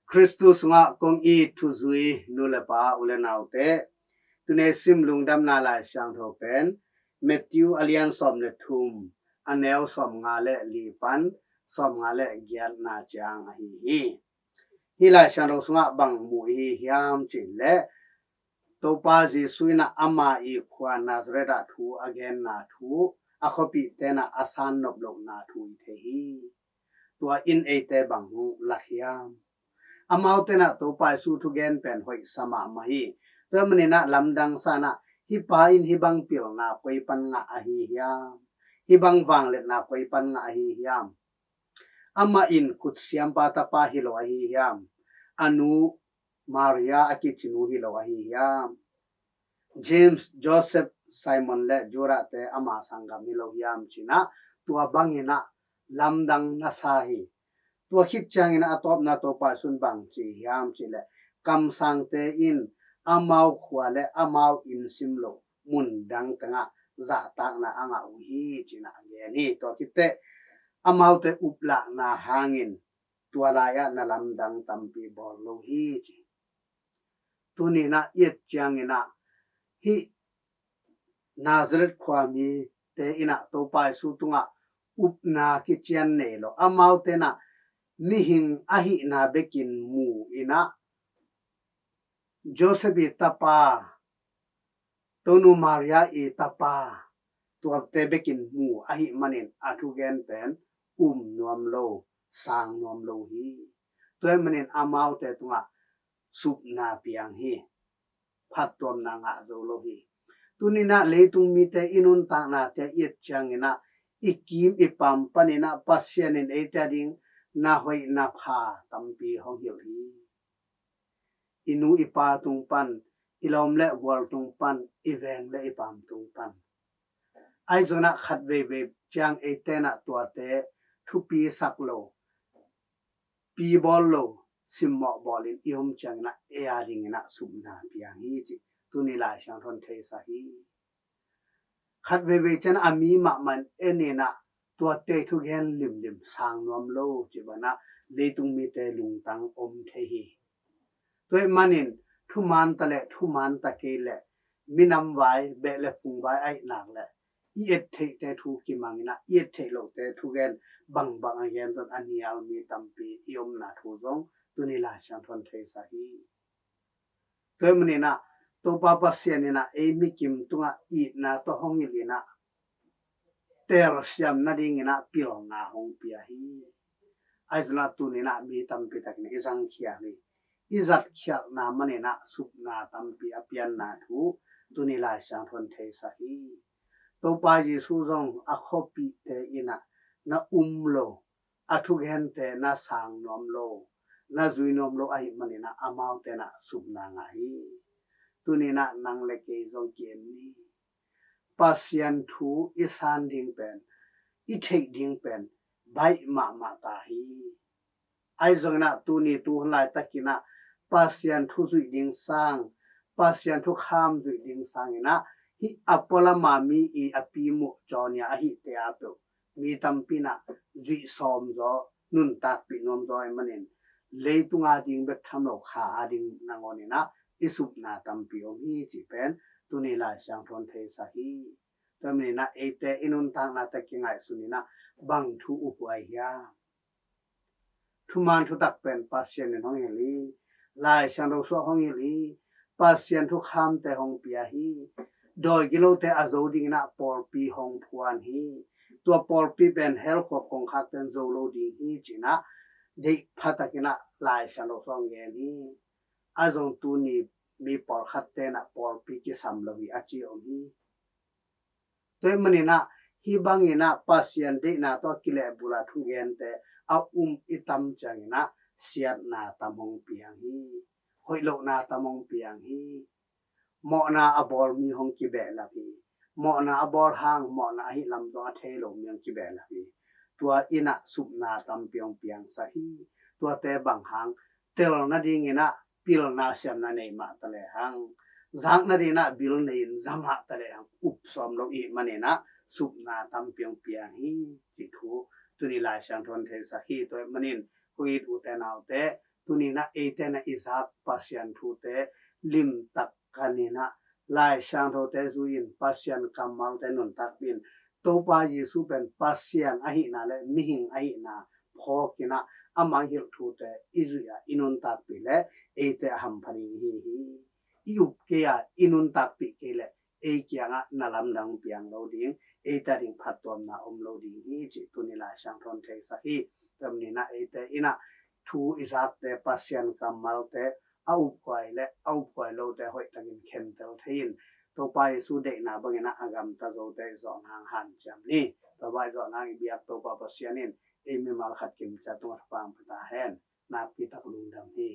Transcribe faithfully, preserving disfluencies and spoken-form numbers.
Khristu sungah kong it thuzui nu le pa, u le naute, tuni sim lungdamna Lai Siangtho pen Matthew a lian sawm le thum, a neu sawm nga le li pan sawm nga le giatna ciang ahi hi. Hih Lai Siangtho sungah bang mu i hi hiam cih leh, Topa Jesuh in ah ama i khua Nazareth ah thu a genna thu, a khuapihte in ah a san nop lohna thu i thei hi. Tua in eite bang hong lak hiam? Amaute in ah Topa Jesuh thugen pen hoih sa mahmah hi. Tua manin ah lamdang sa in ah, hih pa in hih bang pilna koi pan ngah ahi hiam? Hih bang vangliatna koi pan ngah ahi hiam? Amah in khutsiampa tapa hi lo ahi hiam? A nu Maria a kici nu hi lo ahi hiam? James, Joseph, Simon le Judah te ama sanggam hi lo hiam ci in ah, tua bangin ah lamdang na sa hi. Tua khit ciangin ah a tawpna Topa Jesuh in bang ci hiam cih leh, kamsangte in amau khua le amau inn sim lo mun dang tengah zahtakna a ngah uh hi ci in ah a gen hi. Tua khit teh amaute uplahna hangin tua lai-ah na lamdang tampi bawl lo hi ci. Tuni in ah i et ciangin ah, hih Nazareth khuamite in ah Topa Jesuh tungah upna kician nei lo, amaute in ah mihing ahihna bekin mu in ah, Joseph i tapa, Tonu Maria i tapa, tuate bekin mu ahih manin a thugen pen um nuam lo, sang nuam lo hi. Tua ahih manin amaute tungah supna piang hi. Phattuamna ngah zo lo hi. Tuni in ah leitung mite i nuntaknate i et ciangin ah, i kim i pam panin ah Pasian in eite a ding na hoih na pha tampi hong hilh hi. I nu i pa tung pan, i lawm le gual tung pan, i veng le i pam tung pan. Ahi zongin ah khat veivei ciang eite in ah tuate thupi sak lo, pi bawl lo, simmawh bawl in i om ciangin ah ei a dingin ah supna piang hi ci. Tuni Lai Siangtho in theisak hi. Khat veivei ciang a mi mahmah in en in ah tuate thugen limlim, sang nuam lo ci bang ah leitung mite lungtang om thei hi. Tua ahih manin thuman ta le thuman ta kei le, minam vai, beh le phung vai ahih nak le, i et theihte thu kimang in ah, i et theih lohte thugen bangbang a gen zong a nial mi tampi i omna thu zong tuni Lai Siangtho in theisak hi. Tua ahih manin ah Topa Pasian in ah ei mikim tungah itna tawh hong hilh in ah, telsiam nadingin ah pilna hong pia hi. Ahi zongin ah tuni in ah mi tampi takin i zangkhia hi. I zatkhialhna manin ah supna tampi a pianna thu tuni Lai Siangtho in theisak hi. Topa Jesuh zong a khuapihte in ah na um lo, a thugente na sang nuam lo, na zui nuam lo ahih manin ah amaute in ah supna ngah hi. Tuni in ah nang le kei zong ki-en ni. Pasian thu i san ding pen, i theih ding pen baih mahmah ta hi. Ahi zongin ah tuni tu hun laitakin ah Pasian thu zuih ding sang, Pasian thukham zuih ding sangin ah, hih a pualam a mi i a pi muh cawnia ahihte a peuh mi tampi in ah zuih sawm zaw, nuntakpih nuam zaw ahih manin, leitung a ding bek tham lo, kha a ding nangawn in ah i supna tampi om hi cih pen tuni Lai Siangtho in theisak hi. Tua ahih manin ah eite i nuntaknate kingaihsun in ah bang thu uphuai hiam? Thuman thutak pen Pasian in hong hilh hi. Lai Siangtho sungah hong hilh hi. Pasian thukhamte hong pia hi. Dawi gilote a zo dingin ah pawlpi hong phuan hi. Tua pawlpi pen helkhuap kongkhakte in zo lo ding hi ci in ah deih pha takin ah Lai Siangtho sungah hong gen hi. Ahi zong tuni mi pawlkhatte in ah pawlpi kisam lo hi a ci om hi. Tua ahih manin ah hih bangin ah Pasian deihna tawh kilehbulh a thugente a um i tam ciangin ah siatna tam hong piang hi. Hoih lohna tam hong piang hi. Mawhna a bawl mi hong kibehlap hi. Mawhna a bawl hang mawhna ahih lam zong a thei lo mi hong kibehlap hi. Tua in ah supna tampi hong piangsak hi. Tuate bang hang, tel nadingin ah pilna siamna nei mah ta lehang, zak nadingin ah bil nei in za mah ta lehang up sawm lo i hih manin ah supna tampi hong piang hi cih thu tuni Lai Siangtho in theisak hi. Tua ahih manin kong it ute naute, Tuni-in ah eite in ah i zak Pasian thute limtak kanin ah, Lai Siangthote zui-in, Pasian kammalte nuntakpih in, Topa Jesu pen Pasian ahihna le mihing ahihna phawkin ah, a mangngilh thute i zuih a i nuntakpih leh eite a hampha ding ihi hi. I up kei a i nuntakpih kei leh ei kiangah na lamdang piang lo ding, eite ading phattuamna om lo ding hi cih tuni Lai Siangtho in theisak hi. Tua manin ah eite in ah thu i zakte, Pasian kammalte a uphuai le a uphuai lote hoihtakin khentel thei-in, Topa Jesu deihna bangin ah a gamta zote i zawh nang hanciam ni. Topa i zawh nang i biak Topa Pasian in ei mimal khat kimciat tungah thupha hong pia ta hen. Nakpi tak lungdam hi.